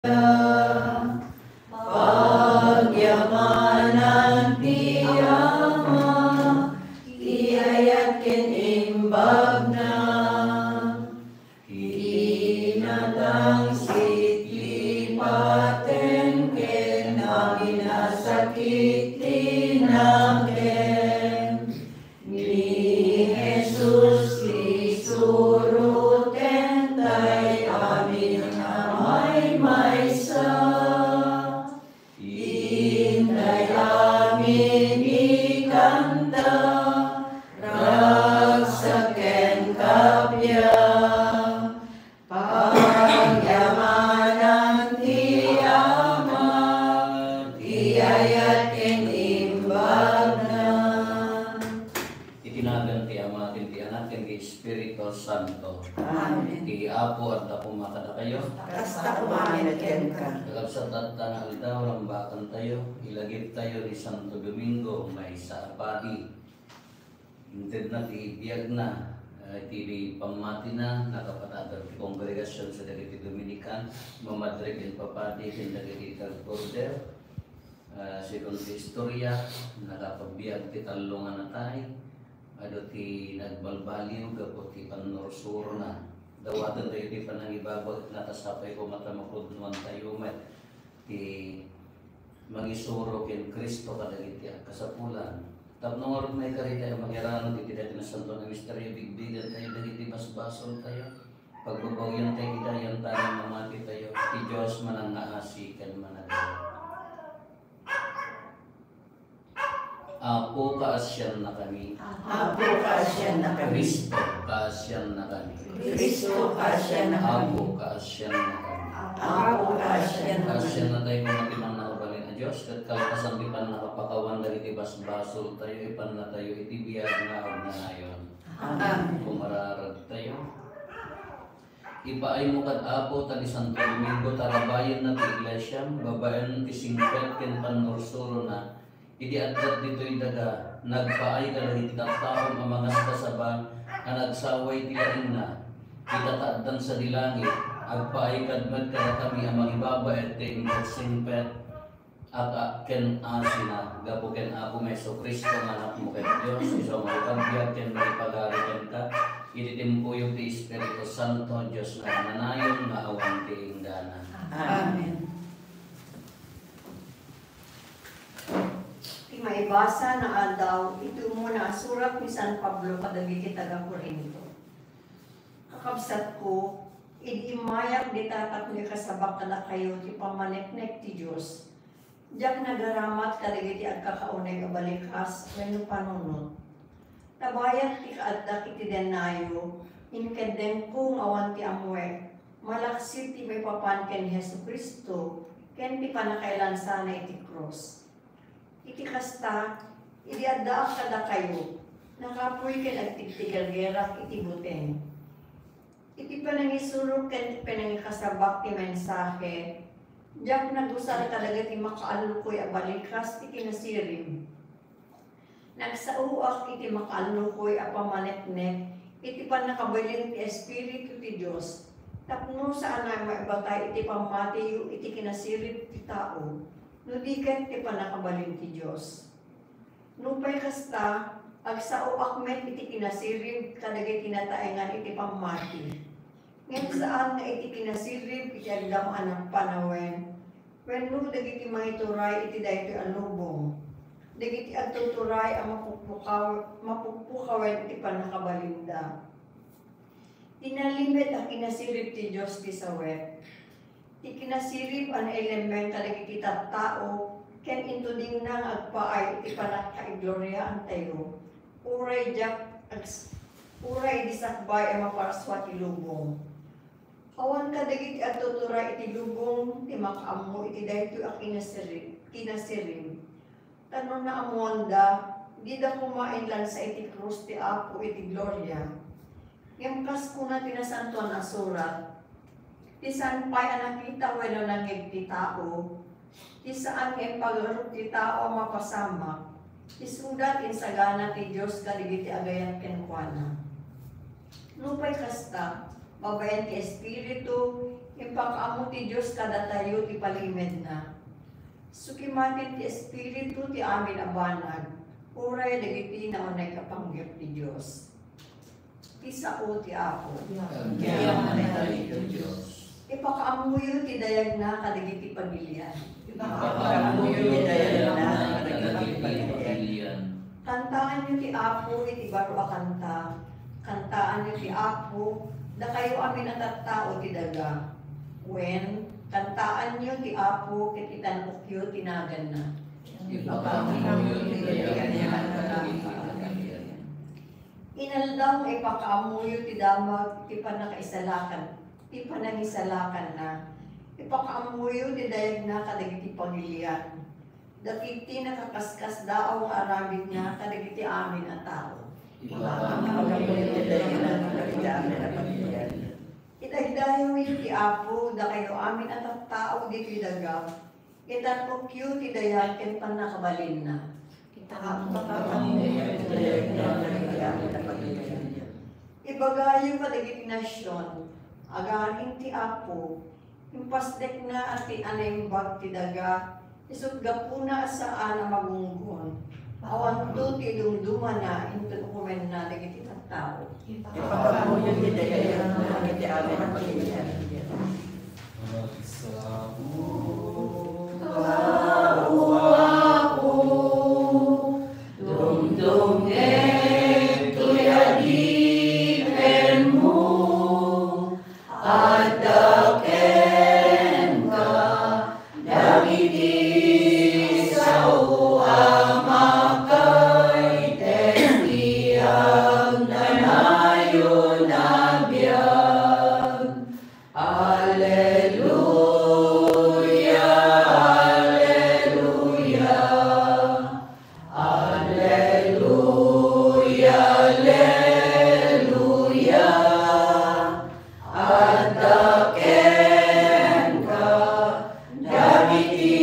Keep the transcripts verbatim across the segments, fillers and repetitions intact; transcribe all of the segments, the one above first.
Pagyamanan ti Ama, ti ayat ken imbagna. Kinatangsit ti paten ken amin a sakit ti nakem. Ni Jesus ti suroten tay amin a maymaysa. Intay amin ikanta, ragsak ken kappia. Pagyamanan ti Ama, ti ayat ken imbagna. Iti nagan ti Ama, ken ti Anak, ken ti Espiritu Santo. Amen. Ti Apo adda koma kadakayo. Kasta koma met kenka. Kakabsat, adda nga aldaw, rambakantayo, ilagiptayo ni Santo Domingo, maysa a padi. Intedna ti biagna, eh, iti pammatina, nakapatagan ti kongregasion sa dagiti Dominican, mamadre ken papadi, ken dagiti church order. Ah, segun ti istorya, nakapabiag ti tallo nga natay, adu ti nagbalbaliw gapu ti pannursurona. Dawaten tayo ti panangibabagna, ta sapay koma ta mapudnoan tayo met ti mangisuro ken Cristo kadagiti agkasapulan. Tapno ngarud maikari tayo mangiranod iti daytoy nasantoan a misterio, bigbigen tayo dagiti basbasol tayo. Pagbabawian tayo iti dayan tayo, mamati tayo. Ti Dios manangngaasi ken managawid. Apo, kaasiannakami. Apo, kaasiannakami. Cristo, kaasiannakami. Cristo, kaasiannakami. Apo, kaasiannakami. Apo, kaasiannakami. Kaasiannatayo koma ti Mannakabalin a Dios, ket kalpasan ti pannakapakawan dagiti basbasol tayo, ipanna tayo iti biag nga agnanayon. Amen. Kumararag tayo. Ipaaymo kad Apo ta ni Santo Domingo, tarabayenna ti Iglesiam babaen ti singpet ken pannursurona. Idi adda ditoy daga, nagpaay kadagiti tattaom a mangaskasaba a nagsaway ti laingna. Ita ta addan sadi langit, agpaay kad met kadakami a mangibabaet ti imbag singpet a ka-, ken asina, gapu ken Apo Jesu-Cristo nga Anakmo ken Dios, isu a mangipagbiag ken mangipagari kenka, iti timpuyog ti Espiritu Santo, Dios nga agnanayon nga awan ti inggana. Amen. Ti maibasa nga aldaw, iti umuna a surat ni San Pablo kadagiti taga-Corinto. Kakabsatko, idi immayak dita tapno ikasabak kadakayo ti pammaneknek ti Dios, diak nagaramat kadagiti agkakauneg a balikas wenno panunot. Ta bayat ti kaaddak iti dennayo, inkeddengko nga awan ti ammoek, malaksid ti maipapan ken ni Jesu-Cristo ken ti pannakailansana iti krus. Iti kasta, idi addaak kadakayo, nakapuy ken agtigtigergerak iti buteng. Iti panangisurok ken panangikasabak ti mensahe, diak nagusar kadagiti makaallukoy a balikas iti nasirib. Nagsaoak iti makaallukoy a pammaneknek iti pannakabalin ti Espiritu ti Dios, tapno saanak a maibatay iti pammatiyo iti kinasirib ti tao, no di ket ti pannakabalin ti Dios. Nupay kasta, agsaoak met iti kinasirib kadagiti nataengan iti pammati. Ngem saan nga iti kinasirib iti agdama a nagpanawen, wenno dagiti mangituray iti daytoy a lubong, dagiti agtuturay a mapukpukaw-, mapukpukawen iti pannakabalinda. Ti nalimed a kinasirib ti Dios ti sawek. Ti kinasirib a nailemmeng kadagiti tattao ken intudingna nga agpaay iti pannakaigloria antayo, uray diak ags-, uray idi sakbay a maparsua ti lubong. Awan kadagiti agtuturay iti lubong ti makaammo iti daytoy a kinasiri-, kinasirib. Ta no naammoanda, dida koma inlansa iti krus ti Apo iti gloria. Ngem kas kuna ti Nasantoan a Surat, ti saan pay a nakita wenno nangngeg ti tao, ti saan nga impagarrup ti tao a mapasamak, isuda ti insagana ti Dios kadagiti agayat kenkuana. Nupay kasta, babaen ti Espiritu, Impakaammo ti Dios kadatayo ti palimedna. Sukimaten ti Espiritu ti amin a banag, uray dagiti naunay kapanggep ti Dios. Ti sao ti Apo. Agyaman tayo, Dios. Ipakaammoyo ti dayagna kadagiti pagilian. Ipakaammoyo ti dayagna kadagiti pagilian. Kantaanyo ti Apo iti baro a kanta. Kantaanyo ti Apo, dakayo amin a tattao ti daga. Wen, kantaanyo ti Apo ket itan-okyo ti naganna. Ipakaammoyo ti dayagna kadagiti pagilian. Inaldaw nga ipakaammoyo ti damag ti pannakaisalakan, ti panangisalakanna. Ipakaammoyo ti dayagna kadagiti pagilian. Dagiti nakakaskasdaaw nga aramidna kadagiti amin a tao. Ipakaammoyo ti dayagna kadagiti amin a pagilian. Idaydayawyo ti Apo, dakayo amin a tattao ditoy daga. Itan-okyo ti dayag ken pannakabalinna. Ipakaammoyo ti dayagna kadagiti amin a pagilian. Ibagayo kadagiti nasion, agaring ti Apo, impasdekna a ti a naimbag ti daga, isut' gapuna a saan a magunggon. Awanto ti idumdumana inton ukomenna dagiti tattao. Ipakaammoyo ti dayagna kadagiti amin a pagilian. Agsao, Apo, dumdumngeg toy adipenmo. Adda kenka dagiti sao a makaited ti agnanayon a biag. Alleluia, alleluia. Alleluia, alleluia. Adda kenka dagiti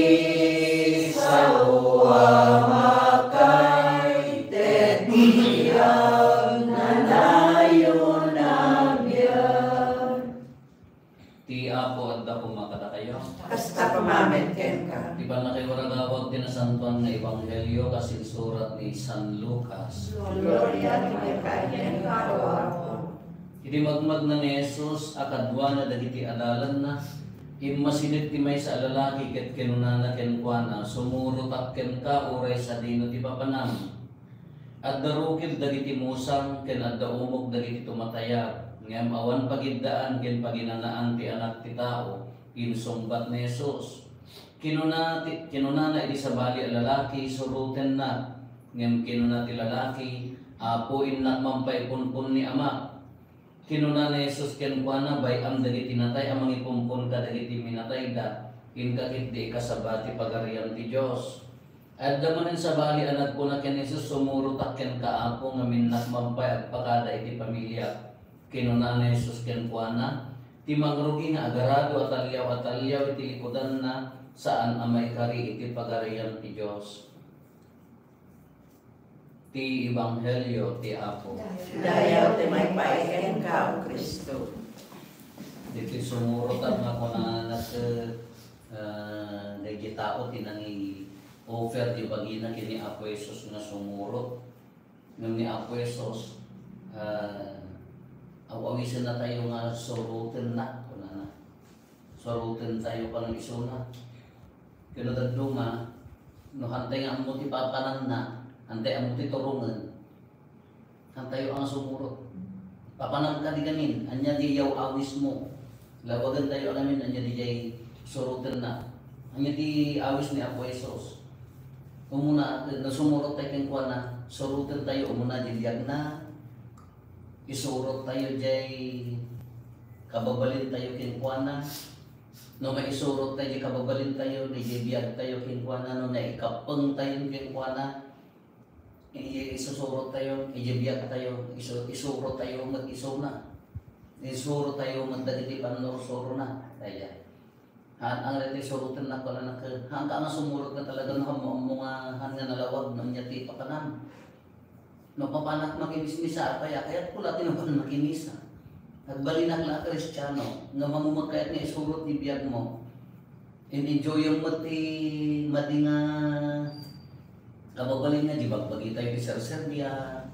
sao a makaited ti agnanayon a biag. Ti Apo adda koma kadakayo. Kasta koma met kenka. Ti pannakaiwaragawag ti nasantoan nga ebanghelio kas insurat ni San Lucas. Gloria kenka, kenka, O Apo. Idi magmagna ni Jesus a kaduana dagiti adalanna, immasideg ti maysa a lalaki ket kinunana kenkuana, "Sumurotak kenka uray sadino ti papanam." Adda rukib dagiti musang ken adda umok dagiti tumatayab, ngem awan pagiddaan ken paginanaan ti Anak ti Tao, insungbat ni Jesus. Kinuna ti, kinunana iti sabali a lalaki, "Surotennak." Ngem kinuna ti lalaki, "Apo, innak man pay punpon ni amak." Kinuna ni Jesus kenkuana, "Bay-am dagiti natay a mangipumpon kadagiti minatayda, inka ketdi ikasaba ti Pagarian ti Dios." Adda manen sabali a nagkuna ken Jesus, "Sumurotak kenka, Apo, ngem innak man pay agpakada iti pamiliak." Kinuna ni Jesus kenkuana, "Ti mangrugi nga agarado a taliaw a taliaw iti likudanna, saan a maikari iti Pagarian ti Dios." Ti Ebanghelio ti Apo. Dayaw ti maipaay kenka, O Cristo. Ditoy sumurot nga kunana ket, ah, dagiti tao ti nangi-offer ti bagina ken ni Apo Jesus nga sumurot. Ngem ni Apo Jesus, ah, aw-awisenna tayo nga surotennak, kunana. Suroten tayo kano isuna. Ken no dadduma, no hantay nga ammo ti papananna, hantay ammo ti turongen, hantayo nga sumurot. Papanam kadi gamin, ania diay aw-awismo? Lawagen tayo a gamin, ania diay surotenna? Ania ti awis ni Apo Jesus? Umuna, no sumurot tayo kenkuana, suroten tayo umuna diay biagna, isurot tayo diay kababalin tayo kenkuana. No maisurot tayo diay kababalin tayo, diay biag tayo kenkuana, no naikappeng tayo kenkuana, i-, isusurot tayo, diay biag tayo, isu-, isurot tayo met isuna. Isurot tayo met dagiti pannursurona. Dayta. Haan nga dayta surotennak, kunana ket, haanka nga sumurot nga talaga no ammo-ammo nga haan nga nalawag no ania ti papanam. No papanak makimismisa, apay a kayatko la ti napan makimisa. Agbalinak la a Kristiano, nga mamumagkayat nga isurot ti biagmo. In-enjoyem met ti madi nga kababalin nga di bagbagi tayo ti serserbian,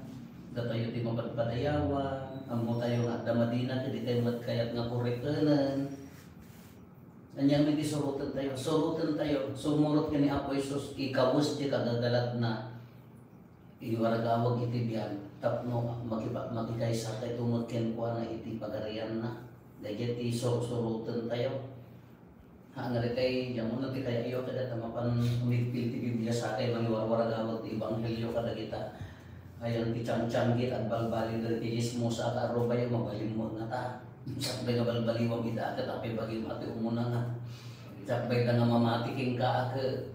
datayo ti mapadpadayawan, ammo tayo nga adda madina ket di tayo met kayat nga kurikenen. Ania met ti suroten tayo? Suroten tayo, sumurot ken ni Apo Jesus, ikawes ti kagagalakna. Iwaragawag iti biag tapno makipa-, makikaysakayto met kenkuana iti pagarianna. Daydiay ti sursuroten tayo. Ha, nga daytay, diammo ti kayatyo, kada ta mapan umigpil ti Biblia sakay mangiwarwaragawag ti ebanghelio kadagita. Ayan ti tiangtianggit, agbalbaliw dagiti chismosa, kaarrubayo, mabalinmo ngata. Sakbay nga balbaliwam ida, ket apay bagim a ti umuna nga. Sakbay da nga mamati kenka, a, ket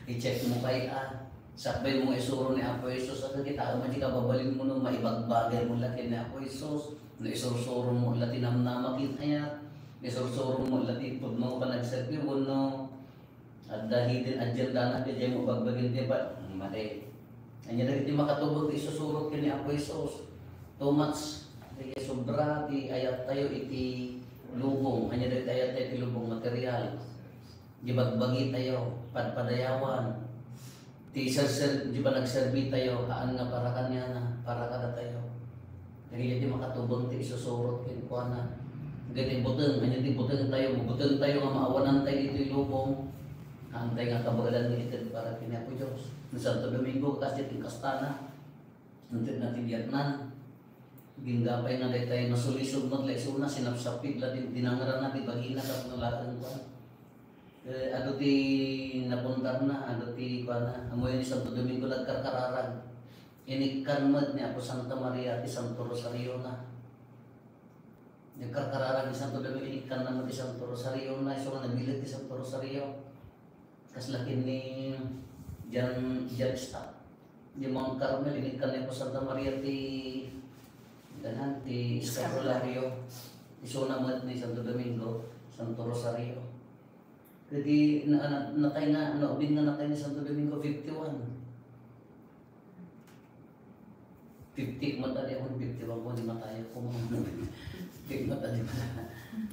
i-check mo kay, a. Sakbay mo nga isuro ni Apo Jesus, a, kitaem a di kababalinmo no maibagbagaymo la ken ni Apo Jesus, no isursuromo la ti namnama ken ayat, isursuromo la ti pudno nga panagserbi, wenno adda hidden agenda na, diay mo bagbagin ti pa-, mati. Ania dagiti makatubag ti isusurot ken ni Apo Jesus? Too much, ti sobra ti ayat tayo iti lubong. Ania dagiti ayat tayo iti lubong? Material. Di bagbagi tayo, padpadayawan. Ti serser-, di panagserbi tayo, haan nga para kaniana, para kadatayo. Dagiti makatubag ti isusurot kenkuana. Dagiti buteng, ania ti buteng tayo, buteng tayo nga maawanan tayo ditoy lubong. Haan tayo nga kabaelan nga ited para ken Apo Dios. Ni Santo Domingo, kas di ti kastana. Inted na ti biagna. Agingga pay nga daytay masulisog met la isuna, sinapsapig la ti dinangrana, ti bagina, tapno laeng kuan. Eh, adu ti napuntarna, adu ti kuana, ammoyo ni Santo Domingo nagkarkararag. Inikkan met ni Apo Santa Maria ti Santo Rosariona. Nagkarkararag ni Santo Domingo, inikkanna met ti Santo Rosariona, isu nga nabileg ti Santo Rosario. Kasla ken ni John, John Stott. Di Mount Carmel, inikkan ni Apo Santa Maria ti, kanan, ti Escapulario. Isuna met ni Santo Domingo, Santo Rosario. Kadi na, na, natay nga, naubing nga natay ni Santo Domingo, fifty-one. Fifty, mata di ako, fifty-one ko, di matay ako, mga. Fifty, mata di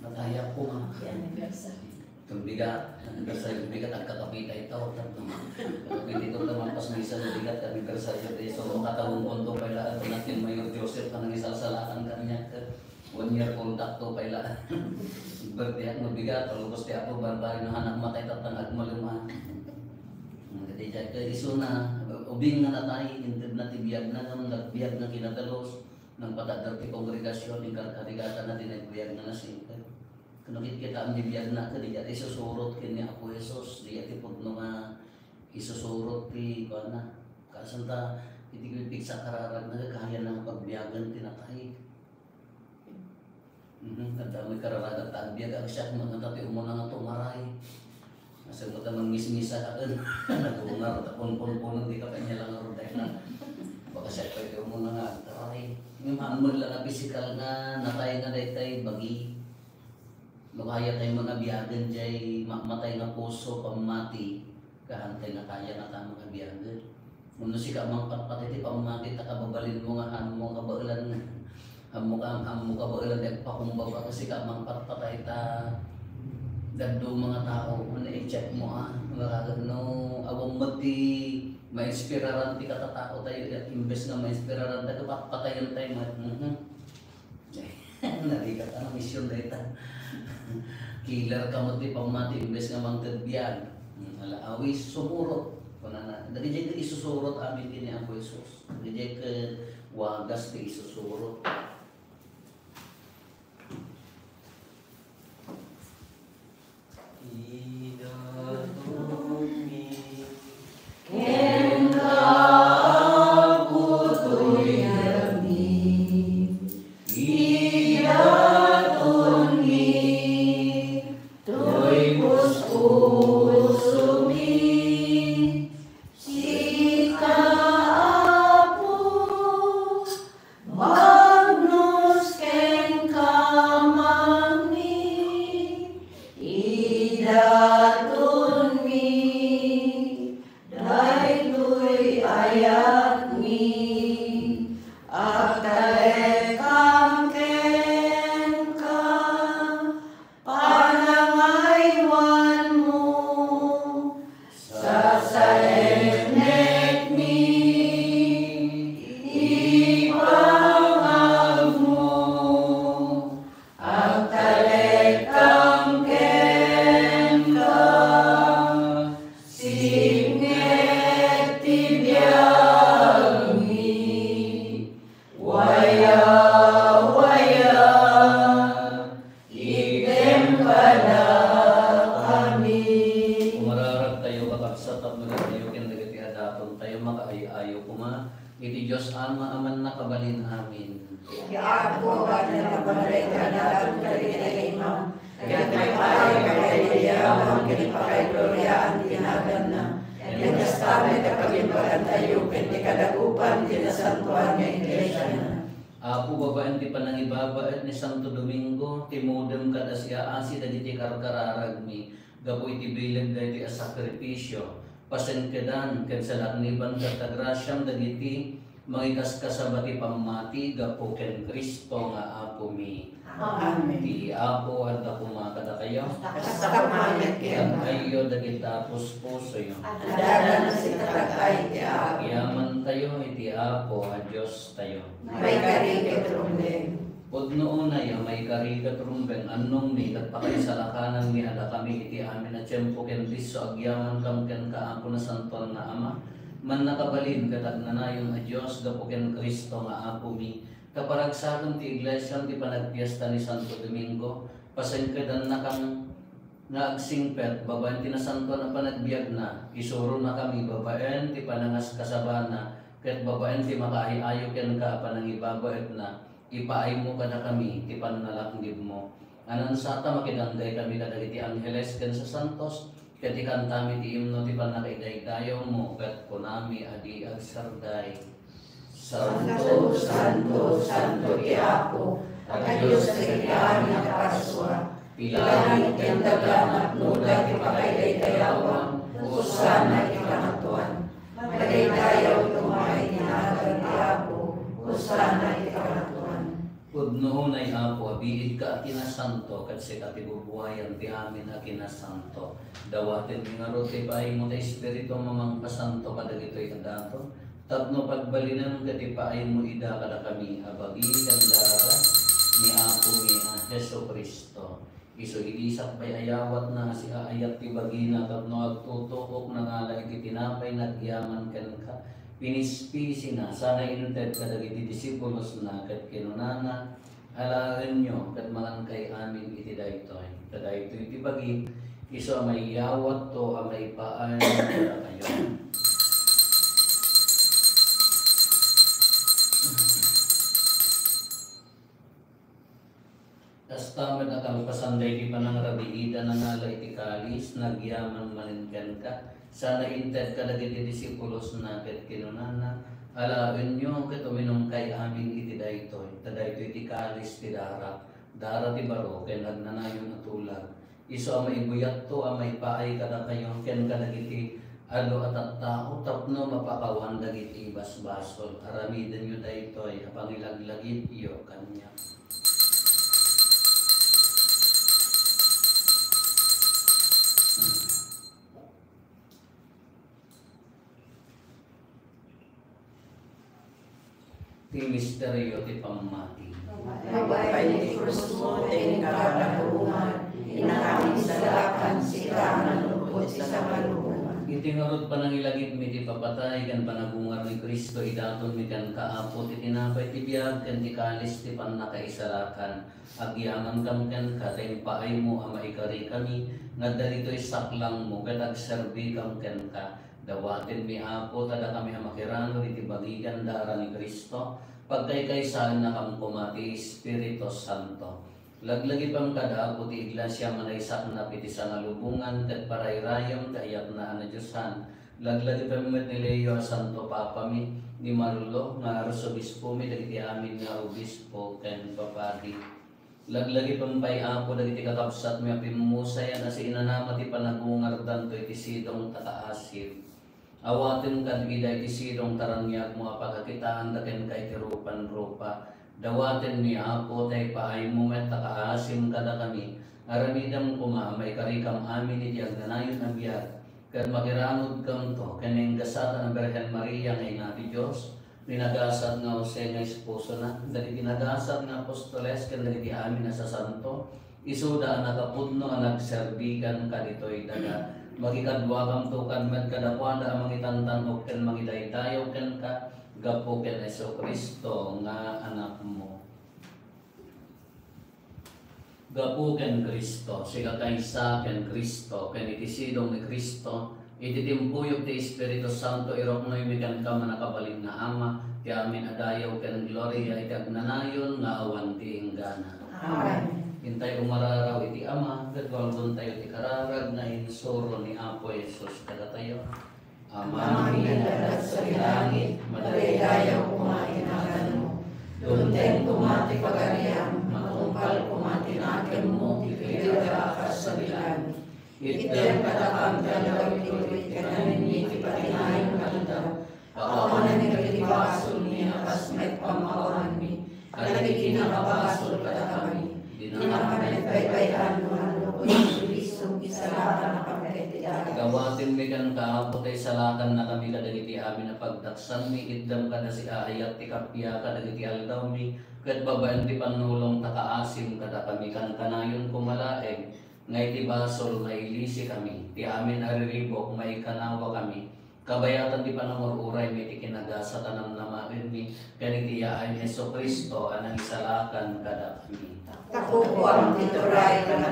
matay ako, mga. Happy anniversary. Itong bigat, anniversary, itong bigat, agkakapita ito. Tapos, pag hindi ko ito, mampas misa, bigat, anniversary, ito, so, makatawang punto pa ila, ito natin, Mayor Joseph, anong isalsalakan kanya, one year contact to pa ila. Birthday, at mabigat, palubos ti Apo, barbari, no, anak, matay, tatang, agmaluma. Ang katidiak, kay isuna, ubing nga natay, inted na ti biag na, ngem nagbiag na kinadalus, nagpatadder ti kongregasyon, inkarkarigatan na ti nagbiag nga nasingked. Kano kitkitaem ti biag na, kadi ti isusurot ken ni Apo Jesus, di ti pudno nga isusurot ti kuana. Kasanta, iti pigsa kararag na, kaya na nga pagbiagen ti natay. Mhm, adda may kararagat ta agbiag, agsiak, mangata ti umuna nga tumaray. Asal mo ta mangismisa ka ken. Nagungar, ta punpunpunon, di ka kanya lang ang rodela. Baka siya pa iti umuna nga agtaray. Yung haan mo lang nga pisikal nga natay nga daytay, bagi. No kaya tayo mga biyagan jay ma-, matay nga puso, pammati. Kahantay nga kaya nga tama nga biyagan. Ngem no sika mangpatpatay ti pammati ta kababalinmo nga haan mo kabaelan, haan mo ka, haan mo kabaelan ti agpakumbaba ket sika mangpatpatay ta dadduma nga tao, ano, i-check mo, a, nga no awan met ti mainspiraran ti katatao tayo, imbes nga mainspiraran ta, patpatayen tayo met. Mhm. Narigat, ano, mission dayta. Killer ka met ti pammati, imbes nga mangted biag. Hmm, ala, awis, sumurot. Kunana, dagiti isusurot amin ken ni Apo Jesus. Dagiti ket wagas ti isusurot. Idatonmi kenka, Apo, toy biagmi. Idatonmi toy puspusomi. Sika, Apo, bagnos ken kamangmi, idatonmi daytoy ayatmi, agtalekam ken Tayo koma iti Dios Ama a mannakabalin amin. Ti Apo, abalinna ti pagmamalaikana kadagiti imam, ket maipaay pagkaydayawan ken pakaigloria ti naganna. Ket kasta met a pagimbagantayo ken ti kadagupan ti nasantoan nga iglesiana. Apo, babaen ti panangibabaet ni Santo Domingo, timudem kad asiaasi dagiti karkararagmi gapu iti bileg daytoy a sakripisio. Pasengkedan ken salakniban ket agrasiam dagiti mangikaskasaba ti pammati gapu ken Cristo nga Apomi. Amen. Ti Apo adda koma kadakayo. Kasta koma met kenka. Ag-ayyo dagita puspusoyo. Adda nga sika tag-ay ti Apo. Agyamantayo iti Apo a Diostayo. Maikari ket rumbeng. Pudno unay a maikari ket rumbeng, annongmi ket pakaisalakananmi a dakami iti amin a tiempo ken disso agyamankam kenka, Apo, nasantoan nga Ama, mannakabalin ket agnanayon a Dios gapu ken Cristo nga Apomi. Ta paragsaken ti iglesiam ti panagpiesta ni Santo Domingo, pasengkedannakam nga agsingpet babaen ti nasantoan a panagbiagna. Isuronakami babaen ti panangaskasabana ket babaen ti makaay-ayo kenka a panangibabaetna. Ipaaymo kadakami ti pannalaknibmo. Anan sata, makidanggay kami kadagiti angheles ken sasantos, ket ikantami ti imno ti pannakaidaydayawmo, ket kunami a di agserday. Santo, santo, santo ti Apo, a Dios dagiti amin a parsua. Ti langit ken daga napnoda ti pakaidaydayawan. Hosanna iti kangatoan. Madaydayaw ti umay iti nagan ti Apo. Hosanna iti kangatoan. Pudno unay, Apo, a biidka a kinasanto, ket sika ti bubuayan ti amin a kinasanto. Dawatenmi ngarud ti ipaaymo ti Espiritu a mangpasanto kadagitoy a daton, tapno pagbalinem ket ipaaymo ida kadakami a bagi ken dara ni Apomi a Jesu-Cristo. Isu idi sakbay a yawatna a siaayat ti bagina tapno agtutukok, nangala iti tinapay nga agyaman kenka, pinispisina, sana inted kadagiti disipulosna, ket kinunana, "Alaenyo ket mangankay amin iti daytoy. Ta daytoy ti bagi, isu a maiyawatto a maipaay kadakayo." Kasta met a kalpasan daydi panangrabiida, nangala iti kalis, nagyaman manen kenka, sana inted kadagiti disipulosna, ket kinunana, "Alaenyo ket uminumkay amin iti daytoy, ta daytoy ti kalis ti darak, dara ti baro ken agnanayon a tulag. Isu a maibuyatto a maipaay kadakayo ken kadagiti adu a tattao tapno mapakawan dagiti basbasol. Aramidenyo daytoy a pangilaglagipyo kaniak." Ti misterio ti pammati. Mababain ti krusmo, ti inka panagungar, inakami salakan, sika a nanlupot ti sangalubongan. Iti ngarud panangilagipmi ti papatay ken panagungar ni Cristo, idatonmi kenka, Apo, ti tinapay ti biag ken ti kalis ti pannakaisalakan. Agyamankam kenka ta impaaymo a maikarikami nga adda ditoy saklangmo ket agserbikam kenka. Dawatenmi, Apo, ta dakami a makirano iti bagi ken dara ni Cristo, pagkaykaysaennakam koma ti Espiritu Santo. Laglagipem kada, Apo, ti Iglesia a naisaknap iti sangalubongan ket parairayem ti ayatna a nadiosan. Laglagipem met ni Leo a Santo Papami, ni Marlo nga Arsobispomi, dagiti amin nga obispo ken papadi. Laglagipem pay, Apo, dagiti kakabsatmi a pimmusayan a siinanama ti panagungardanto iti sidong ta kaasim. Awatem kad ida iti sidong ta raniagmo a pagakitaanda kenka iti rupan-rupa. Dawatenmi, Apo, ta ipaaymo met ta kaasim kadakami. Aramidem koma a maikarikam amin iti agnanayon a biag, ket makiranudkamto ken ni Ingasatan a Birhen Maria nga Ina ti Dios, ni nagasat nga Jose nga esposona, dagiti nagasat nga apostoles, ken dagiti amin a sasanto, isuda a nakapudno a nagserbi kenka ditoy daga. Makikaduakamto kad met kadakuada a mangitantan-ok ken mangidaydayaw kenka gapu ken Jesu-Cristo nga Anakmo. Gapu ken Cristo, sikakaysa ken Cristo, ken iti sidong ni Cristo, Iti timpuyog ti Espiritu Santo, iruknoymi kenka, mannakabalin nga Ama, ti amin a dayaw ken gloria iti agnanayon nga awan ti inggana. Amen. Intay umararaw iti Ama, ket walwentayo ti kararag nga insuro ni Apo Jesus kadatayo. Amami a adda sa langit, madaydayaw koma ti naganmo. Dumteng koma ti pagariam, matungpal koma ti nakemmo, iti adaak a kas iti langit. Itdem kadakami ti aldaw iti kanayon iti patinayon nga aldaw. Pakawanenmi dagiti basolmi a kas met pamakawanmi kadagiti nakabasol kadakami. Dinakami met baybay-an no ania ti sulisog, isalakannakami iti daga. Gawatenmi kenka, Apo, ta isalakannakami kadagiti amin a pagdaksanmi. Itdem kada siaayat ti kappia kadagiti aldawmi, ket babaen ti pannulongta, kaasim kadakami. Kankanayon koma laeng nga iti basol, mailisikami. Ti amin a riribuk, maikanawakami. Kabayatan ti panangur-uraymi iti kinagasat a namnamaenmi ken iti yaay ni Jesu-Cristo a nangisalakan kadakami. Takukuam ti turay, ken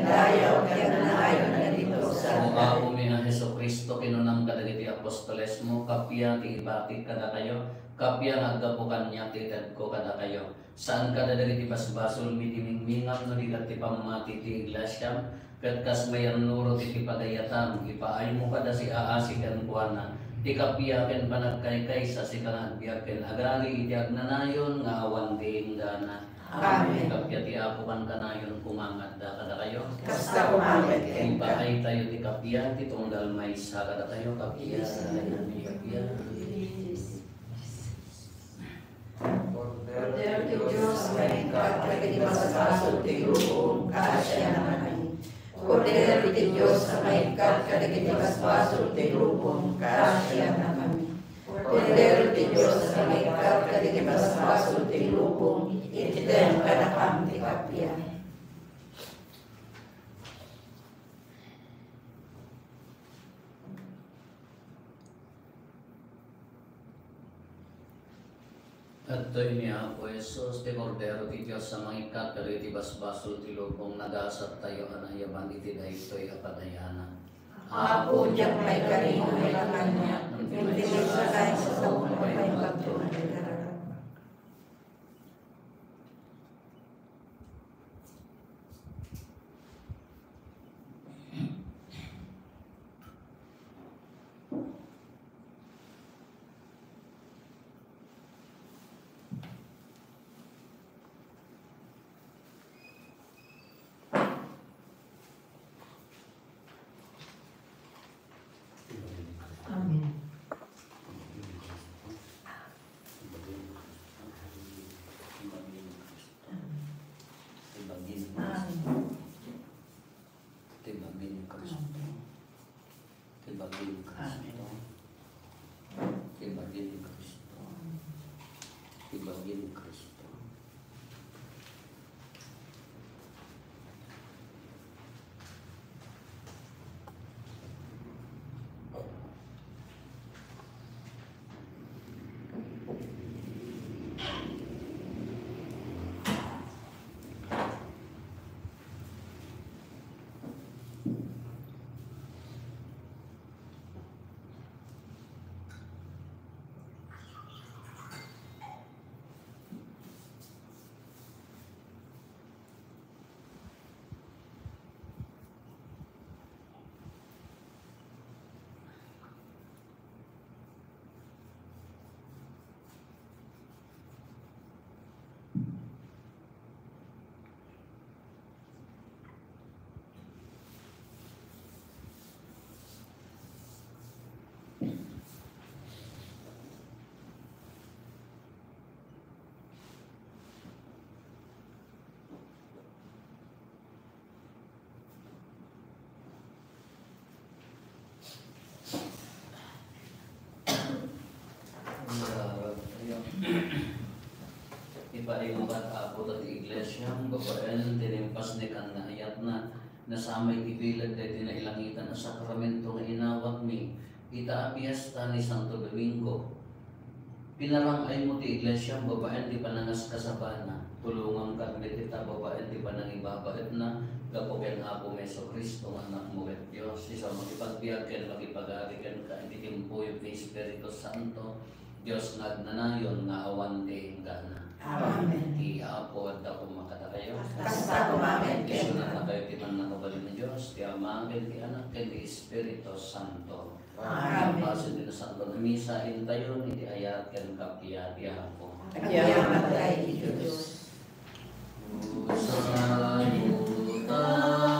dayaw, ken naayonmi ti dusa. O Apomi a Jesu-Cristo, kinunam kadagiti apostolesmo, kappia ti ibatik kadakayo, kappia nga aggapu kaniak ti itedko kadakayo. Saan kada dagiti basbasolmi ti mingmingam no di ket ti pammati ti iglesiam, ket kas mayannurot iti pagayatam, ipaaymo kada siaasi kenkuana ti kappia ken panagkaykaysa, sika nga agbiag ken agari iti agnanayon nga awan ti inggana. Amen. Kappia ti Apo kankanayon koma nga adda kadakayo. Kasta koma met kenka. Ipaaytayo ti kappia ti tunggal maysa kadakayo. Kappia, kappia. Kordero ti Dios a mangikkat kadagiti basbasol ti lubong, kaasiannakami. Kordero ti Dios a mangikkat kadagiti basbasol ti lubong, kaasiannakami. Kordero ti Dios a mangikkat kadagiti basbasol ti lubong, itdem kadakami ti kappia. Adtoy ni Apo Jesus, ti Kordero ti Dios a mangikkat kadagiti basbasol ti lubong, nagasattayo a naayaban iti daytoy a padayanan. Apo, diak maikalingo nga ikakanyak, ngem ti maysa laeng sasawen a paimbagto nga idarak. Amen. Amen. Ti bagi ni Cristo. Ti bagi ni Cristo. Ti bagi ni Cristo. Ti bagi ni Cristo. Ipaaymo ket, Apo, ta ti iglesiam babaen ti nimpasnek a naayatna, nasamay ti bileg daytoy nailangitan a sakramento nga inawatmi ita a fiesta ni Santo Domingo. Pinarang-aymo ti iglesiam babaen ti panangaskasabana. Tulongam ket met ita babaen ti panangibabaetna gapu ken Apomi Jesu-Cristo nga Anakmo ket Dios. Isu a makipagbiag ken makipag-ari kenka iti tiempo iti Espiritu Santo, Dios nga agnanayon nga awan ti inggana. Amen. Ti Apo adda koma kadakayo. Kasta koma met kenka. Isunatnakayo ti mannakabalin a Dios, ti Ama, ken ti Anak, ken ti Espiritu Santo. Amen. Pasen ti Nasanto a Misa, intayon iti ayat ken kappia ti Apo. Agyamanak iti Dios. Saluda